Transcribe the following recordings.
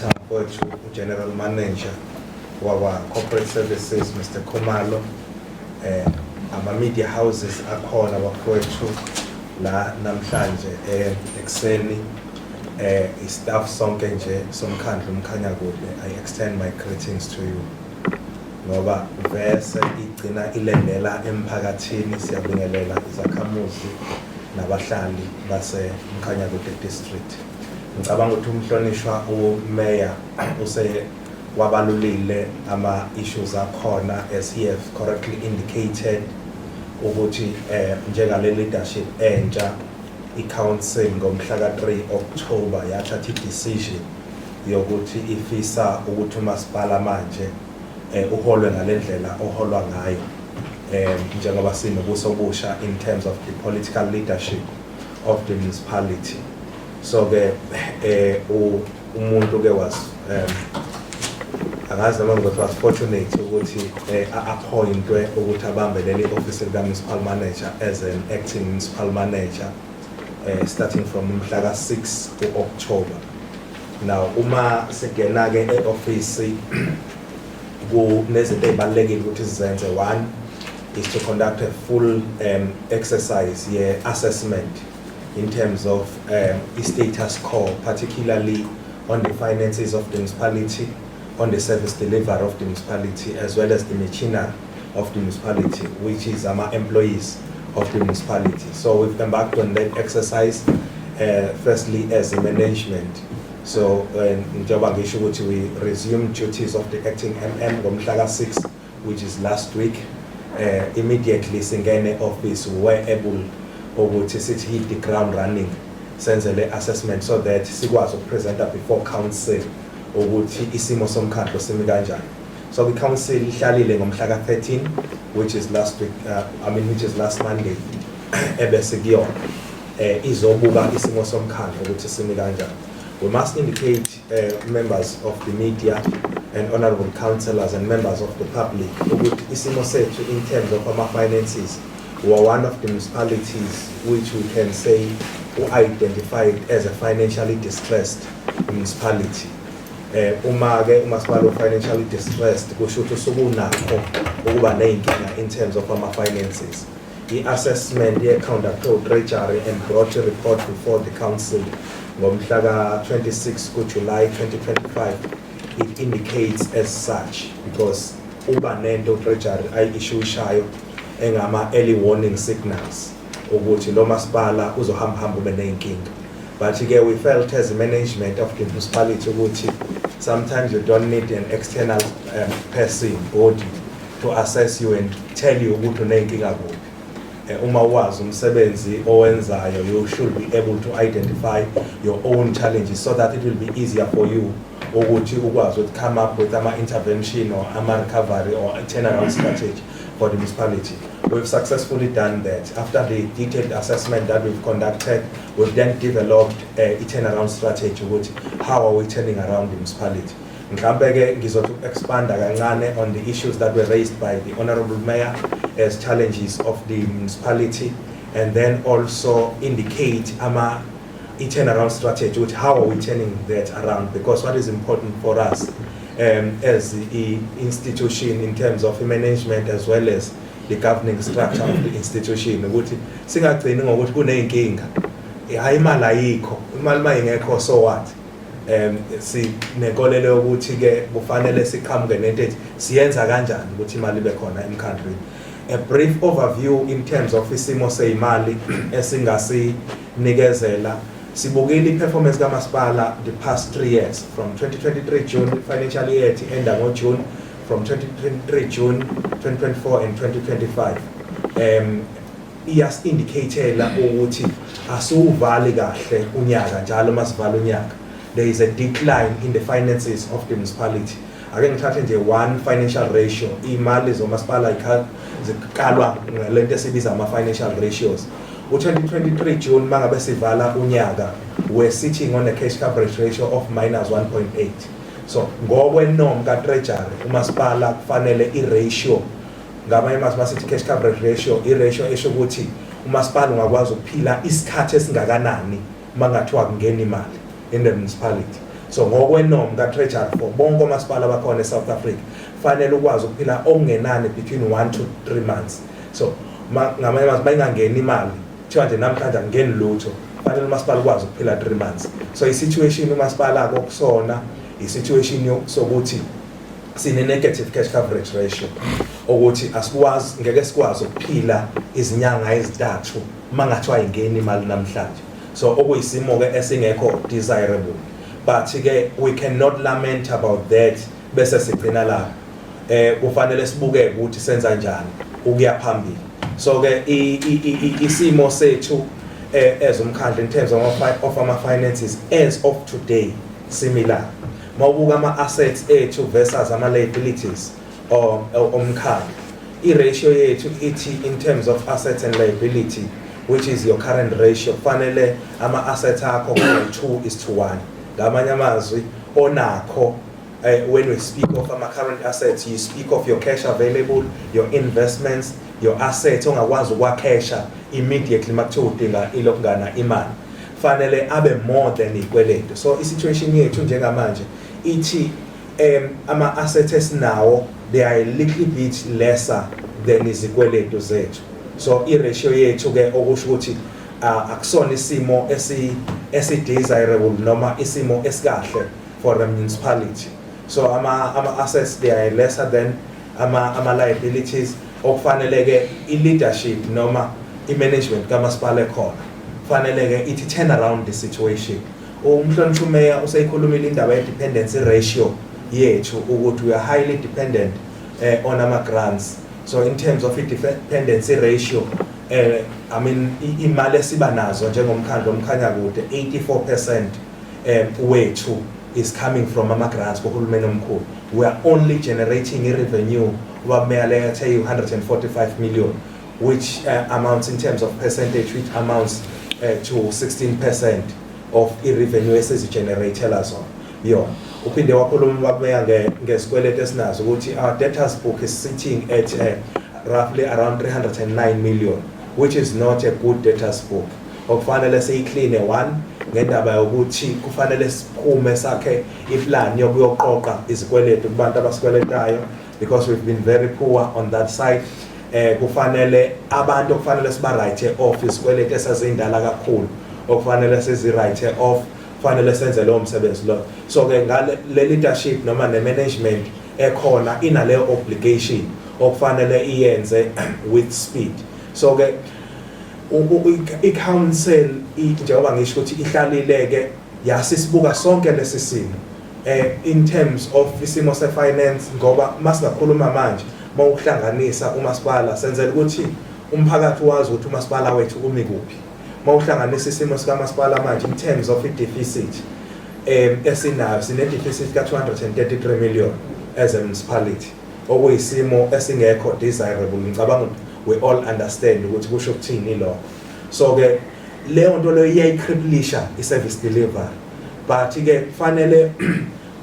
Director mfowethu, General Manager wakwa Corporate Services Mr Khumalo, ama media houses akhona bafowethu la namhlanje ekseni, i-staff sonke nje somkhandlu uMkhanyakude, I extend my greetings to you ngoba vese igcina ilendela emphakathini. Siyabingelela izakhamuzi nabahlali base Mkhanyakude District. Ngicabanga ukuthi umhlonishwa uMeya use wabalulile ama issues akhona, as he have correctly indicated ukuthi njengale leadership entsha, i-council ngomhla ka-3 October yathatha i-decision yokuthi ifisa ukuthi umasipala manje uholwe ngalendlela oholwa ngayo, njengoba sinobuso obusha in terms of the political leadership of the municipality. So ke umuntu ke was angazi noma ngizothi was fortunate ukuthi appointwe ukuthi abambe leli office lika municipal manager as an acting municipal manager, starting from umhla ka-6 ku-October. Now uma singena ke e-office, kunezinto ey'balulekile ukuthi sizenze. One is to conduct a full exercise ye-assessment in terms of i-status quo, particularly on the finances of the municipality, on the service delivery of the municipality, as well as the machinery of the municipality, which is our employees of the municipality. So we've embarked on that exercise, firstly as a management. So njengoba ngisho ukuthi we resume duties of the acting MM ngomhla ka-6, which is last week. Immediately singene office, we were able ukuthi sithi hit the ground running, senze le assessment so that sikwazi ukupresenta before council ukuthi isimo somkhandlu simi kanjani. So the council ihlalile ngomhla ka-13, which is last week, I mean, which is last Monday, ebese kuyona izobuka isimo somkhandlu ukuthi simi kanjani. We must indicate, members of the media and honorable councillors and members of the public, ukuthi isimo sethu in terms of our finances, we are one of the municipalities which we can say who identified as a financially distressed municipality. Uma ke umasipala financially distressed, kusho ukuthi usukunakho ukuba nezinkinga in terms of ama finances. I-assessment ye-counter treasury and brought a report before the council ngomhla ka-26 kuJuly 2025, it indicates as such, because uba nento treasury ayi-issuishayo engama early warning signals ukuthi lo masipala uzohamba hamba ube ney'nkinga. But ke we felt as a management of the municipality ukuthi sometimes you don't need an external person, body to assess you and tell you ukuthi uney'nkinga kuphi. Uma wazi umsebenzi owenzayo, you should be able to identify your own challenges so that it will be easier for you ukuthi ukwazi ukuthi come up with ama-intervention or ama-recovery or a turnaround strategy for the municipality. We've successfully done that. After the detailed assessment that we've conducted, we've then developed a turnaround strategy ukuthi how are we turning around the municipality. Mhlambe ke ngizothi expanda kancane on the issues that were raised by the honorable mayor as challenges of the municipality, and then also indicate ama i-turnaround strategy ukuthi how are we turning that around, because what is important for us as the institution in terms of management as well as the governing structure of the institution ukuthi singagcini ngokuthi kuney'nkinga, hayi, imali ayikho. Imali mayingekho, so what? Sinenkolelo yokuthi ke kufanele siqhamuke nento ethi siyenza kanjani ukuthi imali ibe khona emkhandlwini. A brief overview in terms of isimo seyimali esingasinikezela: sibukile i-performance kamasipala the past 3 years, from 2023 June, financial year enda ngo-June, from 2023 June, 2024 and 2025, iyasi-indicatela ukuthi asiwuvali kahle unyaka. Njalo masivala unyaka, there is a decline in the finances of the municipality. Ake ngithathe nje one financial ratio. Imali zomasipala zikalwa ngalento esibiza ama-financial ratios. U-2023 June, mangabe sivala unyaka, we're sitting on a cash coverage ratio of minus 1.8. So ngokwe-norm ka-treasury, umasipala kufanele i-ratio, ngamanye amazwi masithi cash coverage ratio, i-ratio esho ukuthi umasipala ungakwazi ukuphila isikhathi esingakanani uma ngathiwa kungena imali in the municipality. So ngokwe-norm ka-Treasury for bonke omasipala abakhona e-South Africa, fanele ukwazi ukuphila okungenani between 1 to 3 months. So ngamanye amazwi, mayingangeni imali, kuthiwa nje namhlanje akungeni lutho, fanele umasipala ukwazi ukuphila 3 months. So i-situation umasipala kokusona i-situation sokuthi sine negative cash coverage ratio, ukuthi asikwazi, ngeke sikwazi ukuphila izinyanga ezintathu mangathiwa ingeni imali namhlanje. So okuyisimo ke esingekho desirable, but ke we cannot lament about that bese sigcina lapho. Kufanele sibuke ukuthi senza kanjani ukuya phambili. So ke isimo sethu as umkhandlu in terms of our finances as of today, similar mawubuka ama assets ethu versus ama liabilities omkhandlu, i-ratio yethu ithi in terms of assets and liability, which is your current ratio, kufanele ama assets akho kube 2 is to 1. Ngamanye amazwi, onakho, when we speak of ama current assets, you speak of your cash available, your investments, your assets ongakwazi ukwakhesha immediately makuthiwa udinga ilokungana imali, fanele abe more than ikweletu. So i-situation yethu njengamanje ithi ama assets esinawo, they are a little bit lesser than izikweletu zethu. So i-ratio yethu ke okusho ukuthi akusona isimo esi desirable noma isimo esikahle for a municipality. So ama assets, they are lesser than ama liabilities, okufanele ke i-leadership noma i-management kamasipala ekhona fanele ke ithi turn around the situation. Umhlonishwa umeya useyikhulumile indaba ye-dependency ratio yethu, ukuthi we are highly dependent on ama grants. So in terms of i-dependency ratio, I mean, imali esiba nazo njengomkhandlu oMkhanyakude, 84% wethu is coming from ama grants kuhulumeni omkhulu. We are only generating i-revenue wameya lethe 145 million, which amounts in terms of percentage, which amounts to 16% of i-revenue esizigeneratela zona yona. Uphinde wakhuluma wameya ngesikweletu esinazo, ukuthi our debtors book is sitting at roughly around 309 million, which is not a good debtors book, okufanele siyicleane. One, ngendaba yokuthi kufanele siphume sakhe iplan yokuyoqoqa izikweletu kubantu abasikweletayo, because we've been very poor on that side. Kufanele abantu okufanele siba write off izikweletu esezindala kakhulu, okufanele sizi write off, kufanele senze lowo msebenzi lo. So ke ngale le leadership noma ne management ekhona inaleyo obligation okufanele iyenze with speed. So ke i-council, njengoba ngisho ukuthi ihlalile ke, yasisibuka sonke lesi simo in terms of isimo se-finance, ngoba masingakhuluma manje, mawuhlanganisa umasipala, senzela ukuthi umphakathi wazi ukuthi umasipala wethu umi kuphi. Mawuhlanganisa isimo sikamasipala manje in terms of i-deficit esinayo, sine deficit ka 233 million as a municipality, okuyisimo esingekho desirable. Ngicabanga ukuthi we all understand ukuthi kusho ukuthini lokho. So ke leyo nto leyo iyayicripplisha i-service delivery, but ke kufanele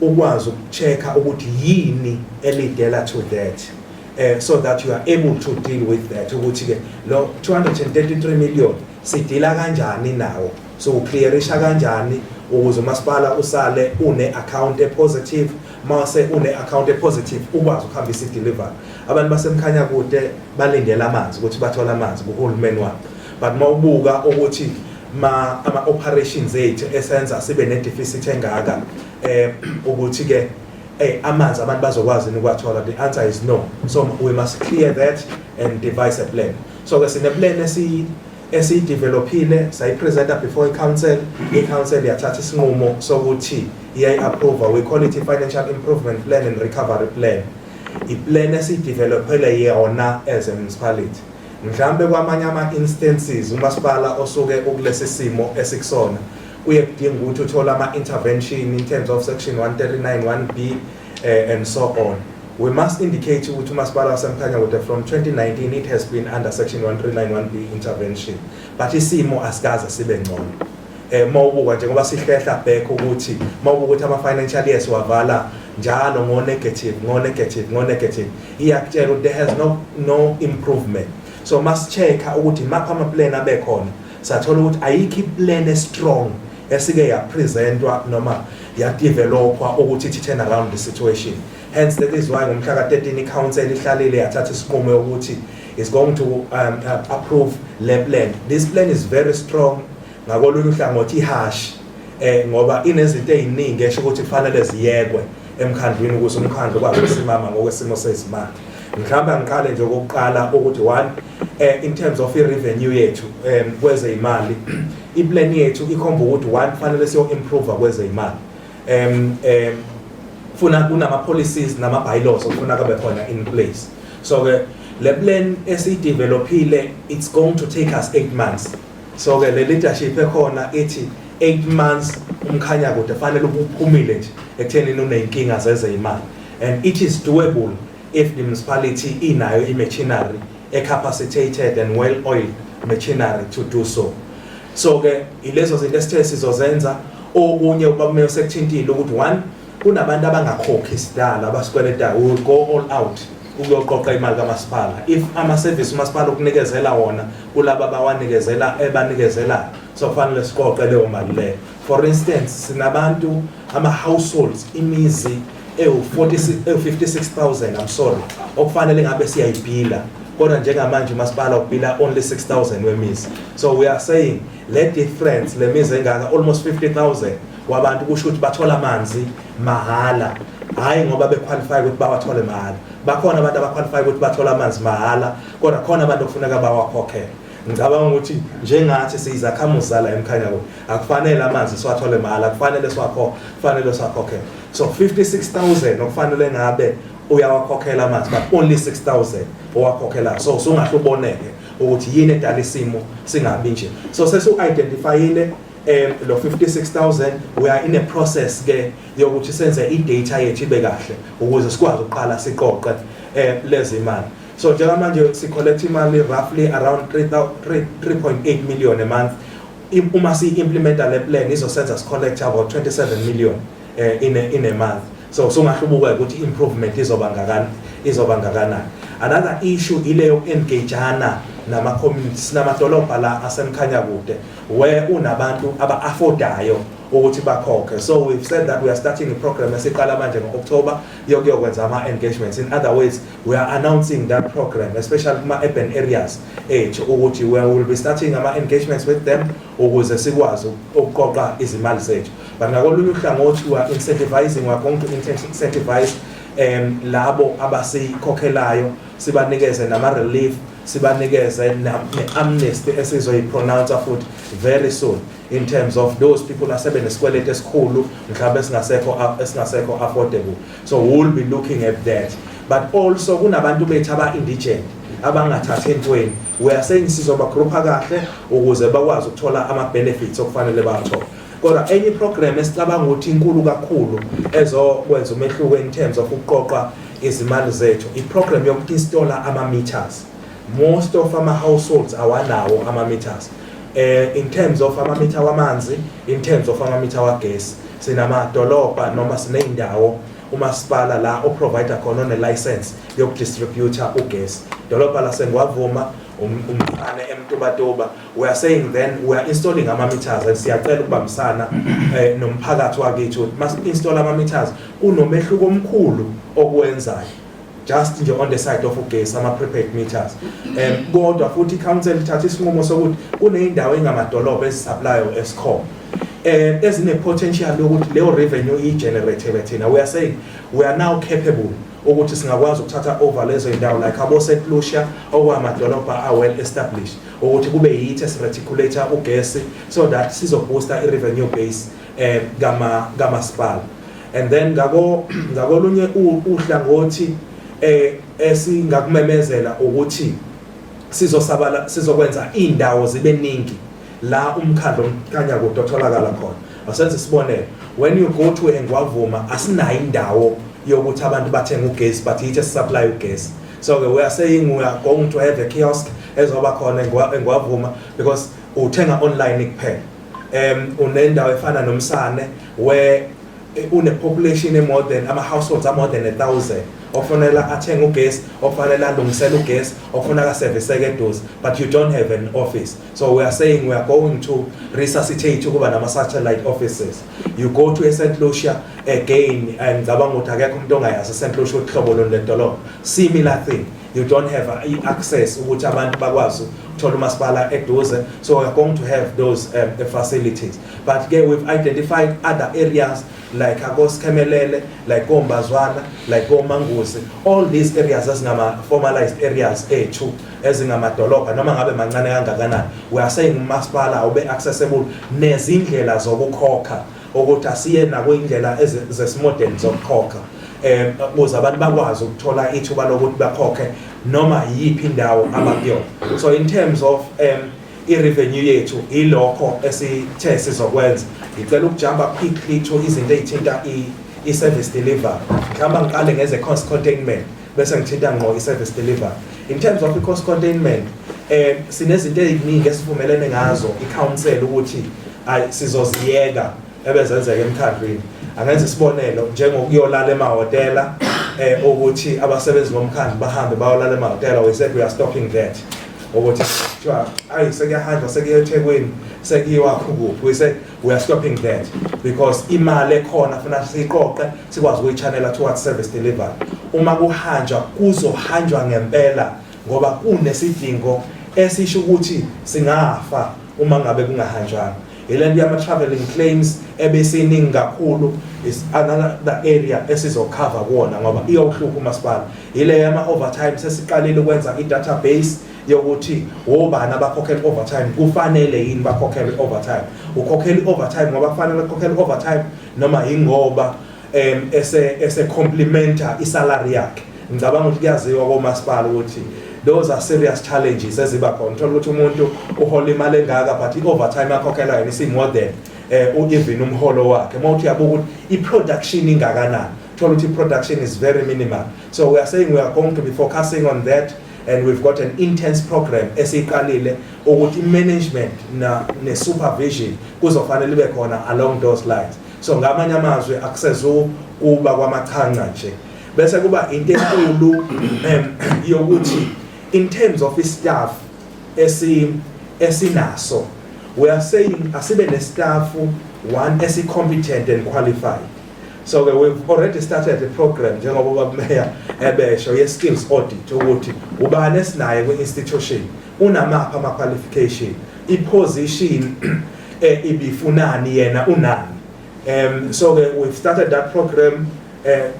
ukwazi ukuchecka ukuthi yini eleadela to that, so that you are able to deal with that, ukuthi ke lo 233 million sideala kanjani nawo, so uclearisha kanjani ukuze umasipala usale une account epositive. Mase une account epositive, ukwazi ukuhambisa i-delivery. Abantu baseMkhanyakude balindele amanzi, ukuthi bathole amanzi kuhulumeni wabo, but mawubuka ukuthi ma ama operations ethu esenza sibe ne deficit engaka, ukuthi ke amanzi abantu bazokwazi yini ukuwathola? The answer is no. So we must clear that and devise a plan. So ke sine plan esiyidevelopile, sayipresenta before i-council. I-council yathatha isinqumo sokuthi iyayi-approve. We call it i-financial improvement plan and recovery plan, iplan esiyidevelopele yona as a municipality. Mhlambe kwamanye ama-instances umasipala osuke ukulesi simo esikusona kuye kudinga ukuthi uthole ama-intervention in terms of section 139 1B and so on. We must indicate ukuthi umasipala waseMkhanyakude from 2019 it has been under section 139 1B intervention, but isimo asikaze sibe ngcono. Mawubuka njengoba sihlehla back, ukuthi mawubuka ukuthi ama financial years wavala njalo ngo negative, ngo negative, ngo negative, iyakutshela ukuthi there has no improvement. So must check ukuthi mapha ama plan abe khona, sathola ukuthi ayikho iplan strong esike yapresentwa noma Yadevelopwa ukuthi ithi turn around the situation. Hence, that is why ngomhla ka-13 i-council ihlalile, yathatha isinqumo yokuthi is going to approve le plan. This plan is very strong, ngakolunye uhlangothi i-harsh, ngoba inezinto eziningi esho ukuthi kufanele ziyekwe emkhandlwini ukuze umkhandlu ukwazi ukusimama ngokwesimo sezimali. Mhlawumbe ngiqale nje okokuqala ukuthi one, in terms of i-revenue yethu, kwezeyimali, iplan yethu ikhomba ukuthi one, kufanele siyo-improve kwezeyimali. um um funa kunama policies nama bylaws okufuna kabe khona in place. So ke le plan esiyidevelopile, it's going to take us 8 months. So ke le leadership ekhona ithi 8 months uMkhanyakude fanele uphumile nje ekuthenini uneyinkinga zezeyimali, and it is doable if the municipality inayo i-machinery, e-capacitated and well oiled machinery to do so. So ke ilezo zinto esithe sizozenza. Okunye, uba sekuthintile ukuthi one, kunabantu abangakhokhi sidala abasikweletayo. We will go all out ukuyoqoqa imali kamasipala. If ama-service umasipala ukunikezela wona kulaba abawanikezela ebanikezelayo, so kufanele siqoqe leyo mali leyo. For instance, sinabantu, ama-households, imizi ewu-46, ewu-56,000, I'm sorry, okufanele ngabe siyayibhila, kodwa njengamanje umasipala ubhila only 6000 wemizi. So we are saying le difference, le mizi engaka, almost 50,000 wabantu, kusho ukuthi bathola amanzi mahhala, hayi ngoba bequalify ukuthi bawathole mahhala. Bakhona abantu abaqualify ukuthi bathole amanzi mahhala, kodwa khona abantu okufuneka bawakhokhele. Ngicabanga ukuthi njengathi siyizakhamuzi zala eMkhanyakude, akufanele amanzi siwathole mahhala, kufanele siwakho kufanele siwakhokhele. So 56,000 okufanele ngabe uyawakhokhela amanzi, but only 6000 owakhokhela. So usungahle uboneke ukuthi yini edala isimo singabi nje. So sesu-identifyile lo 56,000. We are in a process ke yokuthi senze i-data yethu ibe kahle ukuze sikwazi ukuqala siqoqe lezi imali. So njengamanje si-collect imali roughly around 3.8 million a month. Uma si-implementa le plan, izosenza si-collect about 27 million in a month. So sungahlubuka ukuthi improvement izoba ngakanani. Another issue ile yoku-engageana nama communities, namadolobha la aseMkhanyakude where unabantu aba-affordayo ukuthi bakhokhe. So we've said that we are starting a program esiqala manje ngo-October yokuyokwenza ama-engagements. In other words, we are announcing that program, especially kuma-urban areas ethu, ukuthi we will be starting ama-engagements with them ukuze sikwazi ukuqoqa izimali zethu. But ngakolunye uhlangothi, we are incentivizing, we are going to incentivize labo abasikhokhelayo, sibanikeze nama-relief, sibanikeze ne-amnesty esizoyi-pronounce futhi very soon in terms of those people asebenesikweletu esikhulu, mhlawumbe esingasekho affordable. So we will be looking at that. But also kunabantu bethu aba-indigent, abangathathi entweni. We are saying sizobagrupha kahle ukuze bakwazi ukuthola ama-benefits okufanele bawathole. Kodwa enye iprogram esicabanga ukuthi inkulu kakhulu ezokwenza umehluko in terms of ukuqoqa izimali zethu, iprogram yoku-installa ama-meters. Most of ama-households awanawo ama-meters, in terms of amamitha wamanzi, in terms of amamitha wagesi. Sinamadolobha noma sineyindawo umasipala la oprovide khona, one-license yokudistributa ugesi, dolobha laseNgwavuma, umfane eMtubatuba. We are saying then we are installing ama-meters, and siyacela ukubambisana nomphakathi wakithi ukuthi masi-install ama-meters, kunomehluko omkhulu okuwenzayo, just nje on the side of ugesi, ama-prepaid meters. Kodwa futhi i-council ithatha isinqumo sokuthi kuney'ndawo engamadolobha ezisupply Eskom ezine potential yokuthi leyo revenue igenerate thina. We are saying we are now capable ukuthi singakwazi ukuthatha over lezo zindawo, like abo St Lucia, okwamadolobha are well established, ukuthi kube yithi esireticulate ugesi so that sizoboosta i-revenue base kama kamasipala. And then ngakolunye uhlangothi, esingakumemezela ukuthi sizosabala, sizokwenza indawo zibe ningi la umkhandlu oMkhanyakude otholakala khona. Asenze isibonelo, when you go to eNgwavuma, asinayo indawo yokuthi abantu bathenga ugesi, but yithi supply ugesi. So ke we are saying we are going to have a kiosk ezoba khona eNgwavuma, because uthenga online kuphela. Unendawo efana noMsane where Une population e more than ama households are more than 1,000 ofanele athenge ugesi, ofanele alungisele ugesi, ofuneka serviceke eduze, but you don't have an office. So we are saying we are going to resuscitate ukuba nama satellite offices. You go to St Lucia again, and ngicabanga ukuthi akekho umuntu ongayazi St Lucia, uhlobo lolu ledolobha. Similar thing, you don't have access ukuthi abantu bakwazi ukuthola umasipala eduze. So we are going to have those the facilities, but ke we've identified other areas like akoSikhemelele, like koMbazwana, like koManguzi, all these areas ezingama formalized areas ethu ezingamadolobha, noma ngabe mancane kangakanani. We are saying umasipala awube accessible nezindlela zokukhokha, ukuthi asiye nakuyindlela zesimodern zokukhokha ukuze abantu bakwazi ukuthola ithuba lokuthi bakhokhe noma yiphi indawo abakuyona. So in terms of i-revenue yethu, ilokho esithe sizokwenza. Ngicela ukujumpa quickly to izinto ey'thinta i-service delivery. Mhlawumbe ngiqale ngeze cost containment, bese ngithinta ngqo i-service delivery. In terms of i-cost containment, sinezinto eziningi esivumelene ngazo i-council ukuthi ay sizoziyeka ebezenzeka emkhandlwini. Angenza isibonelo, njengokuyolala emahhotela, ukuthi abasebenzi bomkhandlu bahambe bayolala emahhotela. We said we are stopping that, ukuthi kuthiwa ayi sekuyahanjwa, sekuya eThekwini, sekuyiwa kuphi. We said we are stopping that because imali ekhona funa siyiqoqe, sikwazi ukuyi-channela towards service delivery. Uma kuhanjwa, kuzohanjwa ngempela ngoba kunesidingo esisho ukuthi singafa uma ngabe kungahanjwanga. Ile nto yama-travelling claims ebesiningi kakhulu is another area esizokhava kuwona ngoba iyawuhlupha umasipala. Ile yama-overtime, sesiqalile ukwenza i-database yokuthi wobani abakhokhela overtime, kufanele yini bakhokhele overtime, ukhokhela i-overtime ngoba kufanele akhokhele overtime noma yingoba ese complementa isalary yakhe. Ngicabanga ukuthi kuyaziwa komasipala ukuthi those are serious challenges eziba khona. Uthola ukuthi umuntu uhola imali engaka, but i-overtime akhokhela yena isi-more than even umholo wakhe. Uma uthi uyabuka ukuthi i-production ingakanani, thola ukuthi i-production is very minimal. So we are saying we are going to be focusing on that, and we've got an intense program esiyiqalile ukuthi i-management na ne-supervision kuzofanele ibe khona along those lines. So ngamanye amazwi, akusezukuba kwamachanca nje, bese kuba into enkulu yokuthi in terms of staff esinaso, we are saying asibe ne-staff one esi-competent and qualified. So ke we've already started the program, njengoba ubaba Meya ebesho, ye-skills audit, ukuthi ubani esinaye kwi-institution, unamaphi ama-qualification, i-position ibifunani, yena unani. So ke we've started that program.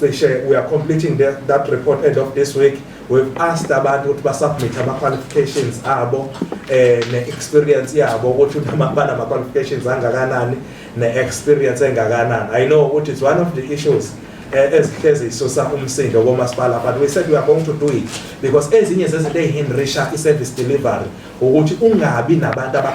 Cishe we are completing that report end of this week. We've asked abantu ukuthi basubmit ama-qualifications abo ne-experience yabo, ukuthi banama-qualifications angakanani ne-experience engakanani. I know ukuthi it's one of the issues ezihlezi isusa umsindo komasipala, but we said we are going to do it because ezinye zezinto ey'hindrisha i-service delivery ukuthi ungabi nabantu aba